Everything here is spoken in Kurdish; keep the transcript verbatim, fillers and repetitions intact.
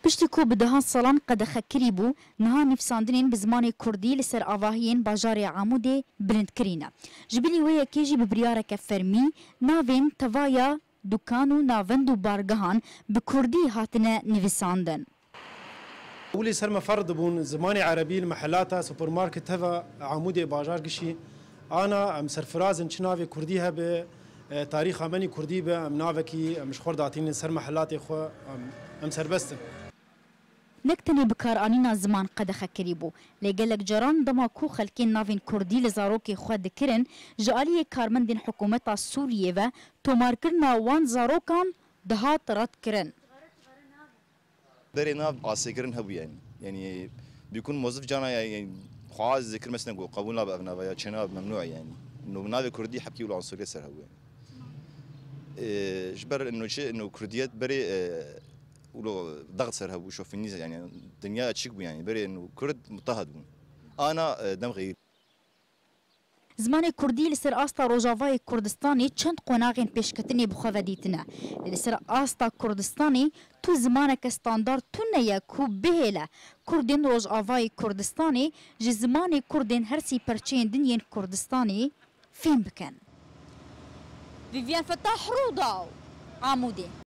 Piştî ku bi dehan salan qedexe kirî bû, niha nivîsandinên bi zimanê kurdî li ser avahiyên bajarê Amûdê bilind kirî ne. Ji bilî wê yekê jî bi biryareke fermî navên tevaya dukan û navend û bargehan bi kurdî hatine nivîsandin. Ewilî ser me ferz dibûn zimanê erebî li mehelata, supermarket, teva Amûdê, bajar gişî. Ana em serfiraz in, çi navê kurdî hebe, e, tarîxa me nî kurdî be, em navekî em ji xwe datînin ser mehelatê xwe, em, em serbest in. Nek tenê bikaranîna ziman qedexe kirî bû, lê gelek caran dema ku xelkên navên kurdî li zarokê xwe dikirin, ji aliyê karmendên hikûmeta Sûriyê ve tomarkirina wan zarokan dihat redkirin. Berê nav asêkirin hebû yani. Yani bikun mozif cana yani xwe zikir mesela ku qebûl nabe ev nava ya çênabe memnû yani. No navê kurdî hepkî wilo ansoriye ser hebû yani. Ee, ji ber no çi no kurdiyet berê, e, wilo dext ser hebû, şofinîz yani. Dinya açık bû yani. Berê no kurd mutahad bûn. Ana, e, dem xeyir. Zimanê kurdî li ser asta Rojavayê Kurdistanê çend qonaxên pêşketinê bi xwe ve dîtine. Lê li ser asta Kurdistanê tu zimaneke standard tune ye ku bihêle kurdên Rojavayê Kurdistanê ji zimanê kurdên her sî perçeyên din yên Kurdistanê fêm bikin. Vivian Fetah, Rûdaw, Amûdê.